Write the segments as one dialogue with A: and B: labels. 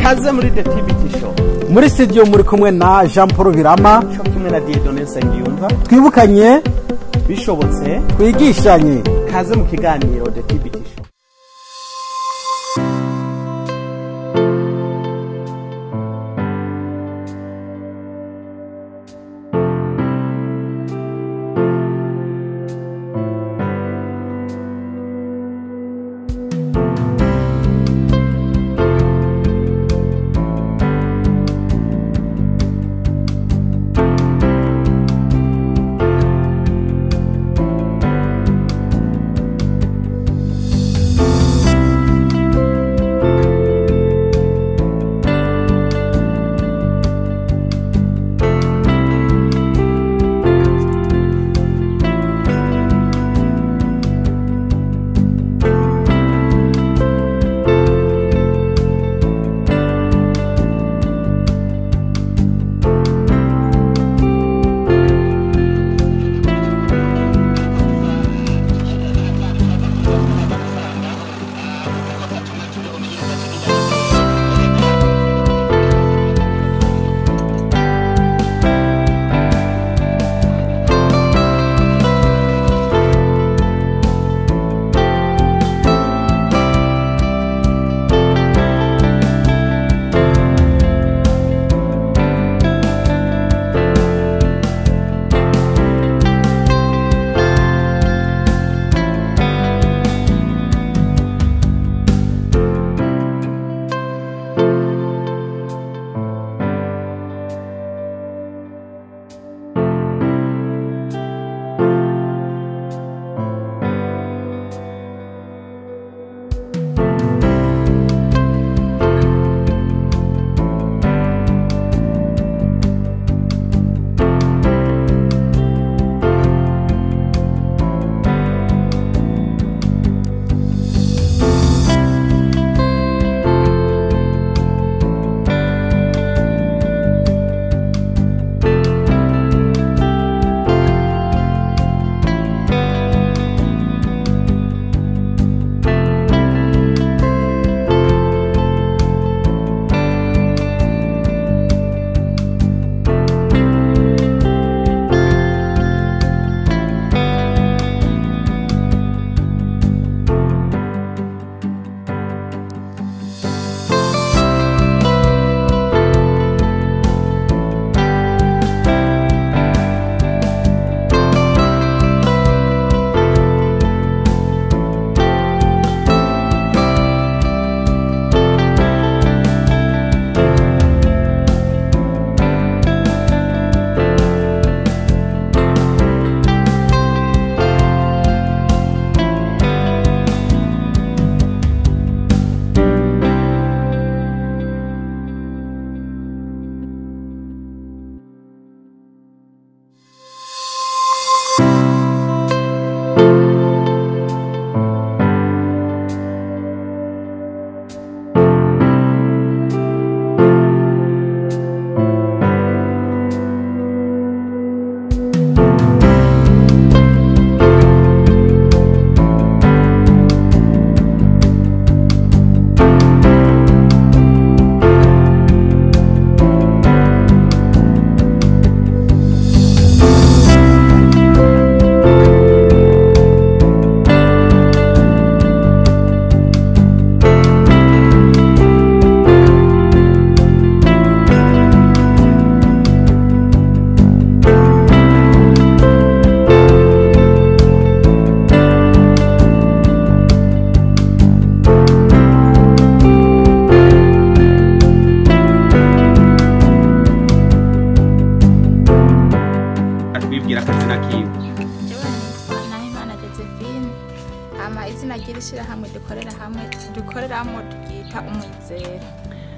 A: Kaze muri The TBT Show.
B: Muri studio muri kumwe na Jean Paul Birama
A: cyo kumwe na Dieudonné Nsengiyumva.
B: Twibukanye
A: bishobotse
B: twigishanye.
A: Kaze mu kiganiro The TBT Show.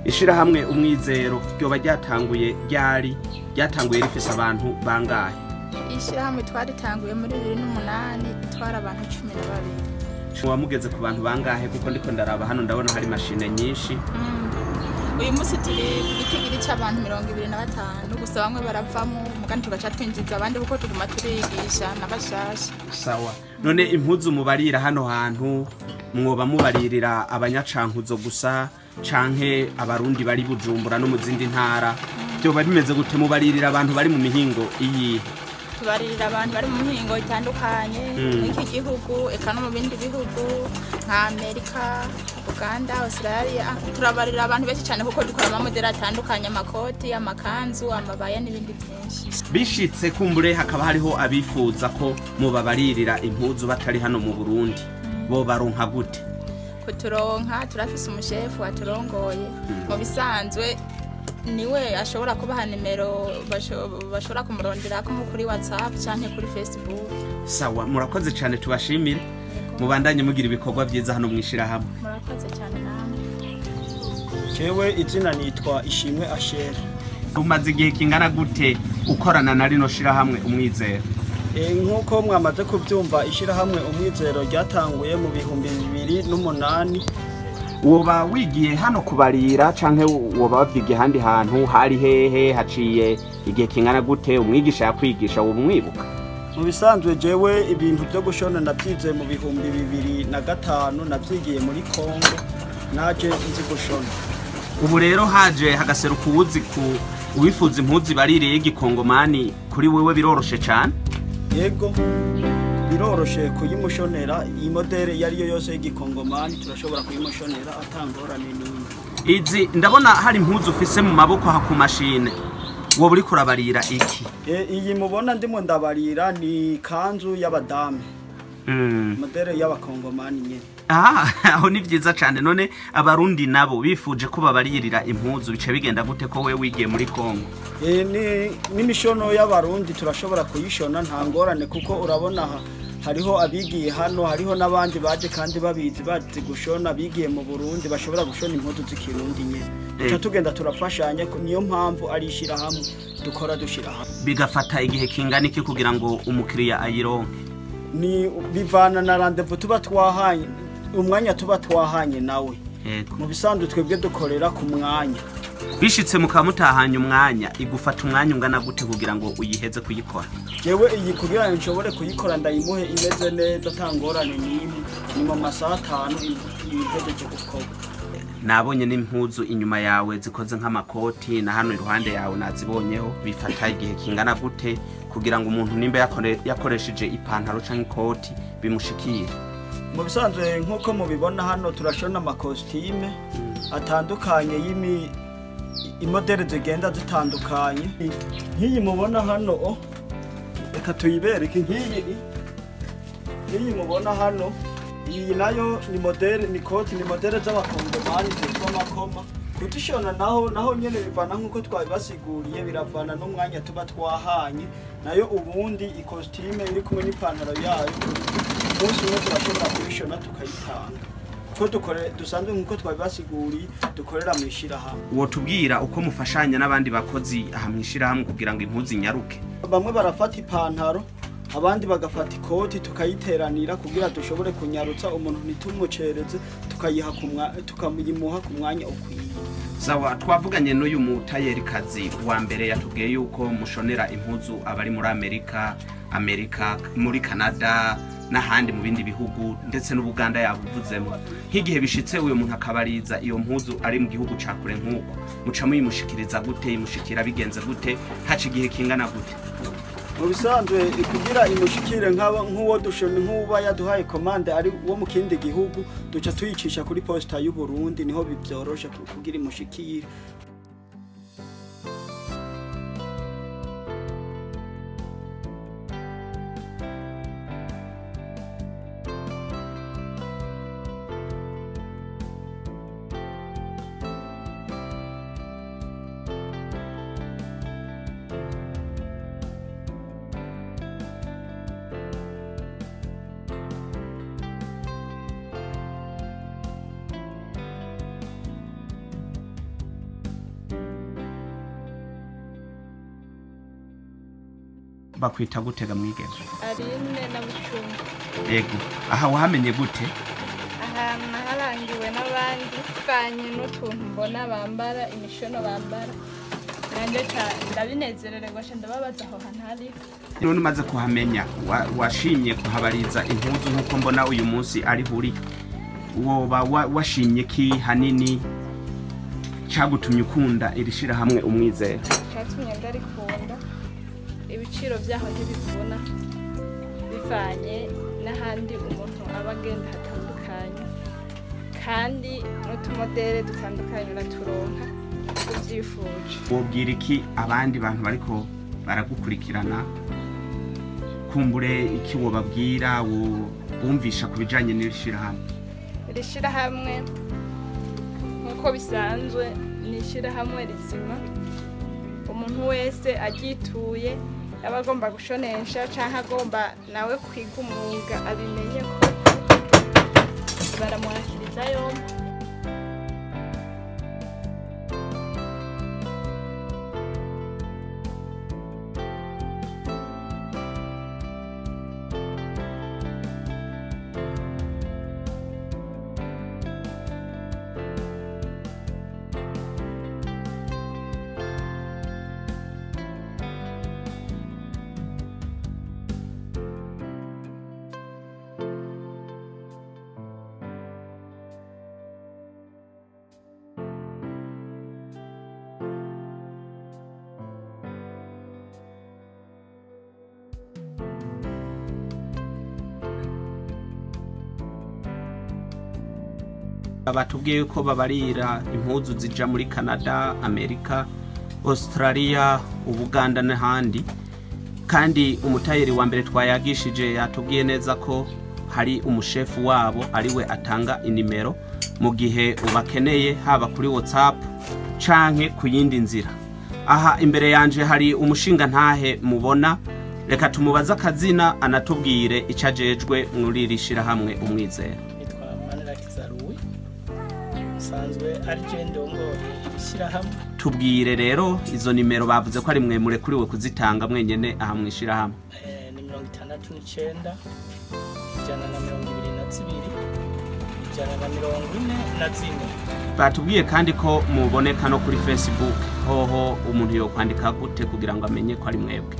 A: Ishirahamwe Umwizero ryoba ryatanguye ryari ryatanguye rifise abantu bangahe?
C: Ishirahamwe twaritanguye muri 2008 twara abantu 12.
A: Wamugeze ku bantu bangahe? Kuko ndiko ndaraba hano ndabona hari mashine nyinshi.
C: Uyu munsi turi igitigiri c'abantu 25 gusa bamwe baravamo mugandi tugaca twinjiza abandi kuko tuguma turigisha n'abashasha.
A: Sawa. None impuzu mubarira hano hantu Mwoba mubaririra abanyacankuzo gusa canke abarundi bari Bujumbura no mu zindi ntara? Byoba bimeze gute? Mubaririra abantu bari mu mihingo iyi?
C: Tubaririra abantu bari mu mihingo itandukanye n'iki gihugu, eka no mu bindi bihugu nka Amerika, Uganda, Australia. Turabarira abantu benshi cyane kuko dukora amamodeli atandukanye, amakoti, amakanzu, amabaya n'ibindi byinshi.
A: Bishitse kumbure hakaba hariho abifuza ko mubabaririra impuzu batari hano mu Burundi, bo baronka gute?
C: Kuturonka, turafise umushefu aturongoye. Mu bisanzwe niwe ashobora kubaha nimero bashobora kumuronderako nko kuri WhatsApp canke kuri Facebook.
A: Sawa, murakoze cyane, tubashimire. Mubandanye mugira ibikorwa byiza hano mwishirahamwe.
C: Murakoze cyane namwe.
D: Jewe izina nitwa Ishimwe Ashere.
A: Umaze igihe kingana gute ukorana na rino shirahamwe Umwizero?
D: Nk'uko mwamaze kubyumva, ishirahamwe Umwizero ryatanguye mu 2008.
A: Woba wigiye hano kubarira canke woba wavyigiye ahandi hantu? Hari hehe? Haciye igihe kingana gute? Umwigisha yakwigisha woba umwibuka?
D: Mu bisanzwe jewe ibintu byo gushona nabyize mu 2005, nabyigiye muri Kongo, naje nzi gushona.
A: Ubu rero haje hagaseruka uwuzi ku uwifuza impuzu baririye y'igikongomani, kuri wewe biroroshe cane?
D: Yego, biroroshe kuyimushonera. Iyi modere iyo ariyo yose y'igikongomani turashobora kuyimushonera atangorane n'imwe.
A: Izi ndabona hari impuzu ufise mu maboko aha ku mashine, woba uriko urabarira iki?
D: Iyi mubona ndimo ndabarira ni kanzu y'abadame, modere y'abakongomani nyene.
A: Aho ni vyiza cane. None abarundi nabo bifuje ko babaririra impuzu bice bigenda gute, ko we wigiye muri Kongo?
D: Ni n'imishona y'abarundi turashobora kuyishona, nta ngorane, kuko urabona aha hariho abigiye hano, hariho n'abandi baje kandi babizi, bazi gushona, bigiye mu Burundi, bashobora gushona impuzu z'ikirundi nyene. Duca tugenda turafashanya, niyo mpamvu ari ishirahamwe dukora dushira hamwe.
A: Bigafata igihe kingana iki kugira ngo umukiriya ayironke?
D: Ni bivana na rendez-vous tuba twahanye, umwanya tuba twahanye nawe. Mu bisanzwe twebwe dukorera ku mwanya.
A: Bishitse mukaba mutahanye umwanya, igufata umwanya ungana gute kugira ngo uyiheze kuyikora?
D: Jewe iyi kugira ngo nshobore kuyikora ndayimuhe imeze neza ata ngorane n'imwe, ni mu masaha 5 ihejeje gukorwa.
A: Nabonye n'impuzu inyuma yawe zikoze nk'amakoti, na hano iruhande yawe nazibonyeho. Bifata igihe kingana gute kugira ngo umuntu nimba yakoresheje ipantaro canke ikoti bimushikire?
D: Mu bisanzwe nk'uko mubibona hano turashona amakositime atandukanye y'imi imodeli zigenda zitandukanye. Nk'iyi mubona hano, o reka tuyibereke. Nk'iyi mubona hano, iyi nayo ni modèle, ni koti, ni modèle z'abakongomani zitwa makoma. Kuzishona naho nyene bivana nk'uko twabibasiguriye, biravana n'umwanya tuba twahanye nayo. Ubundi ikositime iri kumwe n'ipantaro yayo, umunsi umwe turashobora kuyishona tukayitanga, kuko dukore dusanzwe nk'uko twabibasiguriye dukorera mu ishirahamwe.
A: Wotubwira uko mufashanya n'abandi bakozi aha mw'ishirahamwe kugira ngo impuzu inyaruke?
D: Bamwe barafata ipantaro, abandi bagafata ikoti, tukayiteranira kugira dushobore kunyarutsa umuntu ntitumucereze, tukayimuha ku mwanya ukwiye.
A: Sawa, twavuganye n'uyu mutayerikazi wa mbere, yatubwiye yuko mushonera impuzu abari muri Amerika, muri Canada n'ahandi mu bindi bihugu, ndetse n'Ubuganda yabuvuzemo. Nk'igihe bishitse uyu muntu akabariza iyo mpuzu ari mu gihugu ca kure nk'uko, muca muyimushikiriza gute? Imushikira bigenze gute? Haca igihe kingana gute?
D: Mu bisanzwe kugira imushikire nk'uwo dushona, nk'uba yaduhaye commande ari wo mu kindi gihugu, duca tuyicisha kuri posita y'u Burundi, niho bibyoroshe kugira imushikire.
A: Bakwita gutega mwigeme?
E: Aline na Bucumi.
A: Yego, aha wahamenye gute?
E: Ahantu naharangiwe n'abandi bivanye n'utuntu mbona bambara, imishono bambara, nanjye ndabinezererwa, nca ndababaza aho hantu hariho.
A: None umaze kuhamenya, washimye kuhabariza impuzu nk'uko mbona uyu munsi ari huri? Woba washimye ki hanini cyagutumye ukunda iri shirahamwe Umwizero?
E: Cyatumye ndarikunda, ibiciro byaho ntibivuna bivanye n'ahandi umuntu aba agenda hatandukanye, kandi n'utumodere dutandukanye uraturonka ubyifuje.
A: Wobwira iki abandi bantu bariko baragukurikirana, kumbure iki wobabwira wumvisha ku bijanye n'iri shirahamwe?
E: Iri shirahamwe nk'uko bisanzwe ni ishirahamwe rizima, umuntu wese aryituye aba agomba gushonesha canke agomba nawe kwiga umwuga abimenye ko baramwakiriza yombi.
A: Batubwiye ko babarira impuzu zija muri Canada, Amerika, Australia, Ubuganda n'ahandi, kandi umutayeri wa mbere twayagishije yatubwiye neza ko hari umushefu wabo ariwe atanga inimero mu gihe ubakeneye, haba kuri WhatsApp canke ku yindi nzira. Aha imbere yanje hari umushinga ntahe mubona, reka tumubaze akazina anatubwire icajejwe muri iri shirahamwe Umwizero.
F: Sanzwe ari.
A: Tubwire rero izo nimero bavuze ko ari mwe murekuriwe kuzitanga mwenyene aha mwishirahamwe.
F: Ni 69 122 144.
A: Batubwiye kandi ko muboneka no kuri Facebook, hoho umuntu yo kwandika gute kugira ngo amenye ko ari mwebwe?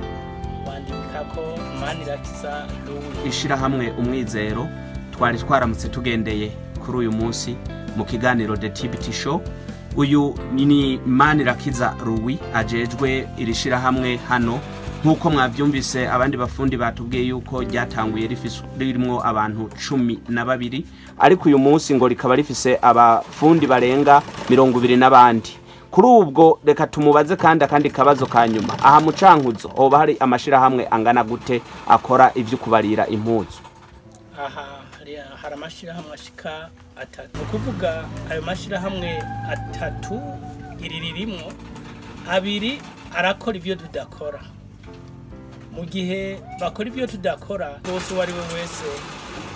F: Wandika ko Manirakiza Louis.
A: Ishirahamwe Umwizero twari twaramutse tugendeye kuri uyu munsi mu kiganiro The TBT Show. Uyu ni Manirakiza Louis ajejwe iri shirahamwe hano. Nkuko mwavyumvise abandi bafundi batubwiye yuko ryatanguye ririmo abantu 12, ariko uyu munsi ngo rikaba rifise abafundi barenga 20 n'abandi. Kuri ubwo reka tumubaze kandi akandi kabazo kanyuma, aha mu Cankuzo hoba hari amashirahamwe angana gute akora ivyo kubarira impuzu?
F: Aha hari amashirahamwe ashika atatu. Ukuvuga ayo mashirahamwe atatu, iri ririmwo abiri arakora ivyo tudakora. Mu gihe bakora ivyo tudakora, bose uwo ari we wese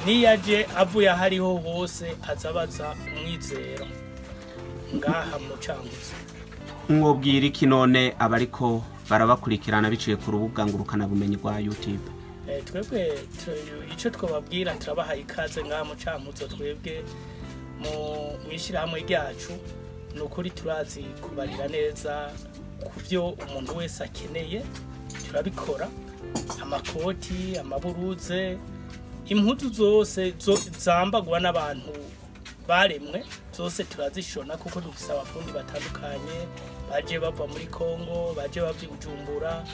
F: niyaje avuye ahariho hose azabaza Umwizero ngaha mu Cankuzo.
A: Mwobwira iki none abariko barabakurikirana biciye ku rubuga ngurukana bumenyi rwa YouTube?
F: Twebwe icyo twababwira, turabahaye ikaze ngaha mu Cankuzo. Twebwe mu mwishirahamwe ryacu ni ukuri turazi kubarira neza ku byo umuntu wese akeneye, turabikora. Amakoti, amaburuze, impuzu zose zambagwa n'abantu baremwe zose turazishona, kuko dufise abafundi batandukanye baje bava muri Kongo, baje bava i Bujumbura.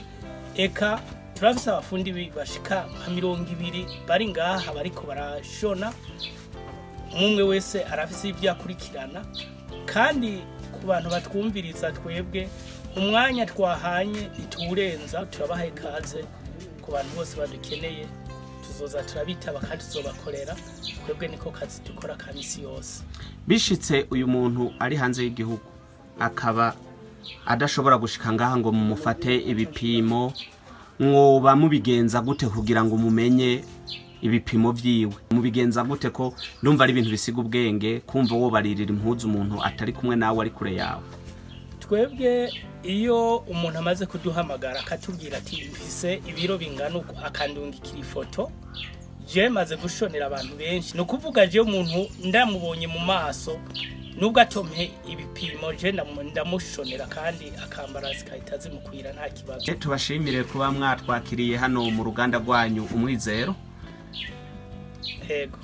F: Eka turafise abafundi bashika nka 20 bari ngaha bariko barashona. Umwe wese arafise ivyo akurikirana, kandi ku bantu batwumviriza twebwe umwanya twahanye ntituwurenza. Turabahaye ikaze ku bantu bose badukeneye, tuzoza turabitaba kandi tuzobakorera. Twebwe niko kazi dukora ka misi yose.
A: Bishitse uyu muntu ari hanze y'igihugu akaba adashobora gushika ngaha ngo mumufate ibipimo, mwoba mubigenza gute kugira ngo mumenye ibipimo vyiwe? Mubigenza gute ko ndumva ari ibintu bisiga ubwenge kumva wo baririra impuzu umuntu atari kumwe nawe ari kure yawe?
F: Twebwe iyo umuntu amaze kuduhamagara akatubwira ati mfise ibiro bingana uku, akandungikira ifoto, je maze gushonera abantu benshi. Ni ukuvuga je umuntu ndamubonye mu maso, nubwo atompe ibipimo, je ndamushonera kandi akambara zikahita zimukwira nta kibazo.
A: Tubashimire kuba mwatwakiriye hano mu ruganda rwanyu Umwizero.
F: Yego.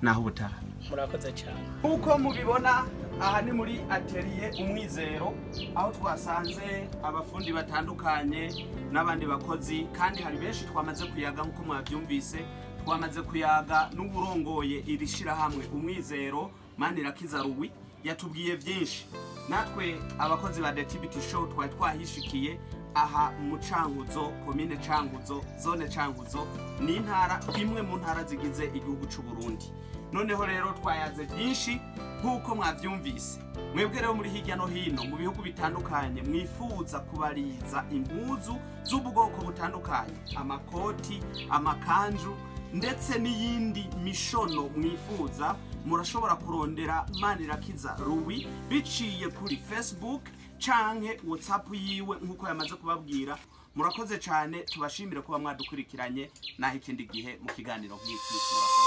A: Naho ubutaha.
F: Murakoze cyane.
A: Nk'uko mubibona, aha ni muri atelier Umwizero, aho twasanze abafundi batandukanye n'abandi bakozi, kandi hari benshi twamaze kuyaga. Nk'uko mwabyumvise, twamaze kuyaga n'uburongoye iri shirahamwe Umwizero, Manirakiza Ruwi, yatubwiye byinshi. Natwe abakozi ba The TBT Show twari twahishikiye aha mu Cankuzo, komine Cankuzo, zone Cankuzo, ni intara imwe mu ntara zigize igihugu c'u Burundi. Noneho rero twayaze byinshi nk'uko mwabyumvise. Mwebwe rero muri hirya no hino mu bihugu bitandukanye mwifuza kubariza impuzu z'ubwoko butandukanye, amakoti, amakanju ndetse n'iyindi mishono mwifuza, murashobora kurondera Manirakiza Ruwi biciye kuri Facebook canke WhatsApp yiwe nk'uko yamaze kubabwira. Murakoze cyane, tubashimire kuba mwadukurikiranye. Naho ikindi gihe mu kiganiro nk'iki, murakoze.